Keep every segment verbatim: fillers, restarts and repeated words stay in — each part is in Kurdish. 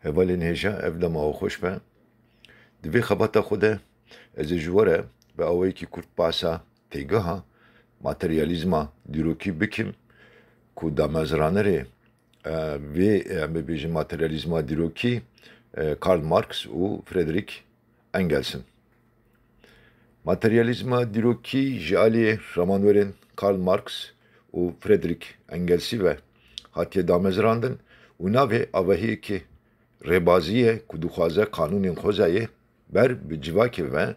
Hevalên hêja, ev dema we xweş be. Di vê xebata xwe de ez ê ji we re bi awayekî kurt behsa têgeha materyalîzma dîrokî bikim ku damezranerê, e, vê, em bibêjin materyalîzma dîrokî, e, Karl Marx û Friedrich Engels in. Materyalîzma dîrokî ji alî ramanwerên Karl Marx û Friedrich Engelsî ve hatiye damezrandin û navê avahiyekî rêbazî ye ku dixwaze qanûnên xwezayê ber bi civakê ve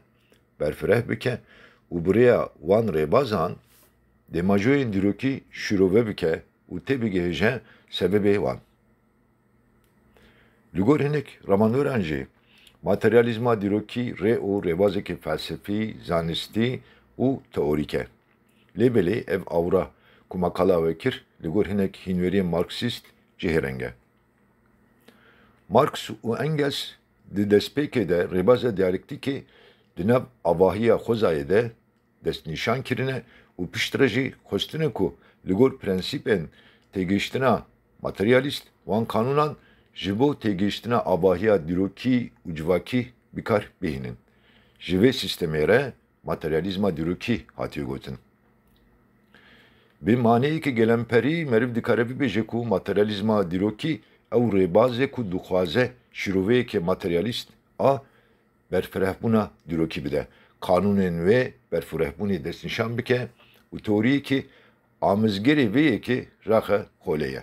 berfireh bike û bi rêya wan rêbazan dêmajoyên dîrokî şîrove bike û têbigihêje sebebê wan. Li gor hinek ramanweran jî materyalîzma dîrokî rê û rêbazekî felsefî, zanistî û teorîk e. Lê belê ev awra ku me qala we kir li gor hinek hînweriyên marksîst cihêreng e. Marx û Engels di destpêkê de rêbaza diyalektîkê di nav avahiya xwezayê de destnîşan kirine û piştre jî xwestine ku li gor prensîpên têgihiştina materyalîst wan qanûnan ji bo têgihiştina avahiya dîrokî û civakî bi kar bihînin. Ji vê sîstemê re materyalîzma dîrokî hatiye gotin. Bi maneyeke gelemperî meriv dikare bibêje ku materyalîzma dîrokî ew rêbaz e ku dixwaze şîroveyeke materyalîst a berfirehbûna dîrokî bide, qanûnên wê berfirehbûnê destnîşan bike û teoriyekî amizgerê vê yekê raxe xolê ye.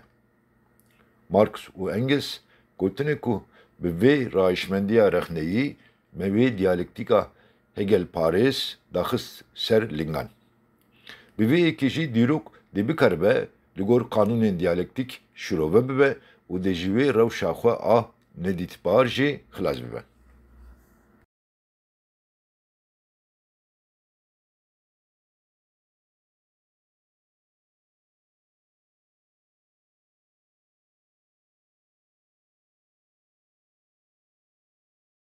Marx û Engels gotine ku bi vê rayişmendiya rexneyî me wê diyalektîka Hegelparêz daxist ser lingan. Bi vê yekê jî dîrok dê bikaribe li gor qanûnên diyalektîk şîrove bibe û dê ji wê rewşa xwe a nedîtbar jî xilas bibe.